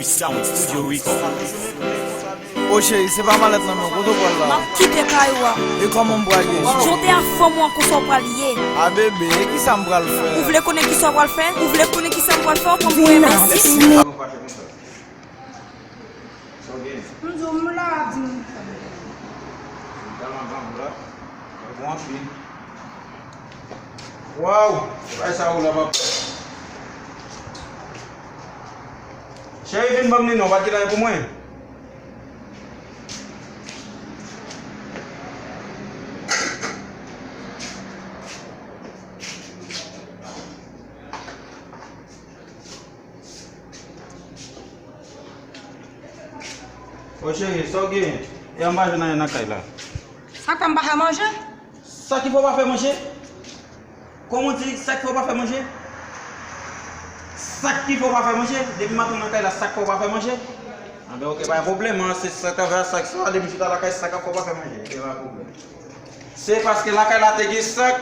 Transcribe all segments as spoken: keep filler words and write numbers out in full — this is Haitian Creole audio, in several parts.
Sound Studio Records. O cheri, se pa malèt nan men w, kote w pral la? M ap kite kay ou a. E kòman m pral ye? Jan w te a fanm ou an, konsa w pral ye. A bebe, e kisa m pral fè? Ou vle konnen kisa w pral fè? Ou vle konnen kisa m pral fè? Ou pran m pou enbesil? Sa w gen? M di w m la, di m. Dam anvan m la. Bon anpil. Waw, se bagay sa ou la, papa. Cheri, vin ban m li non, pa t gen anyen pou mwen. O cheri, sa w gen? E an pa jwenn anyen nan kay la. Sa k fè m pa fè manje? Sa ki fè w pa fè manje? Kòman w di sa k fè w pa fè manje? Sa ki fè w pa fè manje? Depi maten w nan kay la, sa k fè w pa fè manje? Anben, oke, pa gen pwoblèm, an, se sa k fè sa, sa, depi m chita lakay, sa k ap fè w pa fè manje. Oke, pa gen pwoblèm. Se paske lakay la te gen sak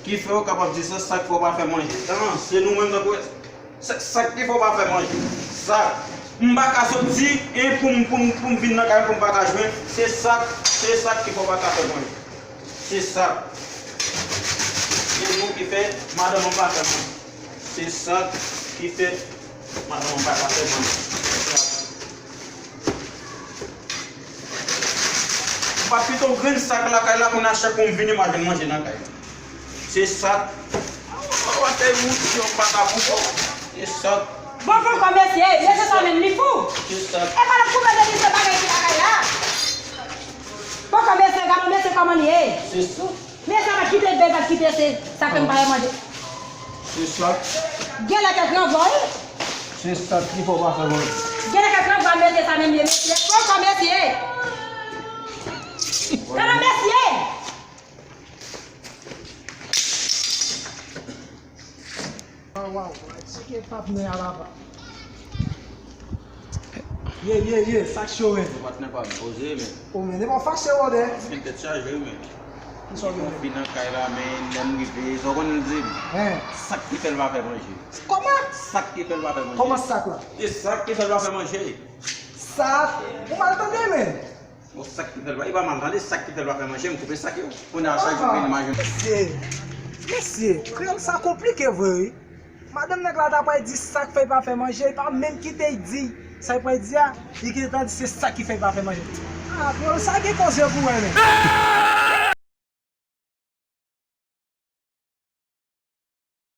ki fè w kapab di sa, sak fè w pa fè manje. Tan, se nou menm nan pwès. Sak, sak ki fè w pa fè manje. Sak. M pa ka soti, e pou m, pou m, pou m vin nan kay pou m pa ka jwenn. Se sak, se sak ki fè w pa ka fè manje. Se sak. Se nou ki fè madanm an pa fè manje. Se sak ki fè madanm an pa ka fè manje. Se sak. M pa kite yon grenn sak lakay la, kounye a chak kou m vini, m a jwenn manje nan kay la. Se sak. W ap fè wout, yon pa ka koupe w. Se sak. Bon, poko mesye, mesye sa menm li fou. Se sak. E pa l ap koupe depi se bagay ki lakay la. Poko mesye, gade mesye kòman li ye. Se sak. Men sa va kite bèg ap kite se sa ke m pa fè manje. Se sa. Genlè kèk nan vòy. Se sa ki fè w pa fè manje. Genlè kèk nan vòy mesye sa menm ye mesye. Poko mesye. Gade mesye. Waw, waw, tcheke patnè a la ba. Ye, ye, ye, sa k cho, men? Patnè pa m, poze, men. O, men, e pa fache, brother. Fin tèt chaje, wi, men. Kisa w gen? Konfi nan kay la, men, lè m rive, sa w konn l di m? Hein? Sak ki fè l pa fè manje. Kòman? Sak ki fè l pa fè manje. Kòman sak la? E sak ki fè l pa fè manje. Sak? Ou mal tande, men. Bon, sak ki fè l pa, e pa mal tande, sak ki fè l pa fè manje, m koupe sak yo. Kounye a, chak jou vin, m a jwenn. Mesye, mesye, kreyòl sa konplike vre, wi. Madanm nèg la ta pral di sa k fè l pa fè manje, li pa menm kite l di sa l pral di a, li gentan di se sa ki fè l pa fè manje. Ah, kreyòl sa gen koze pou wè, men.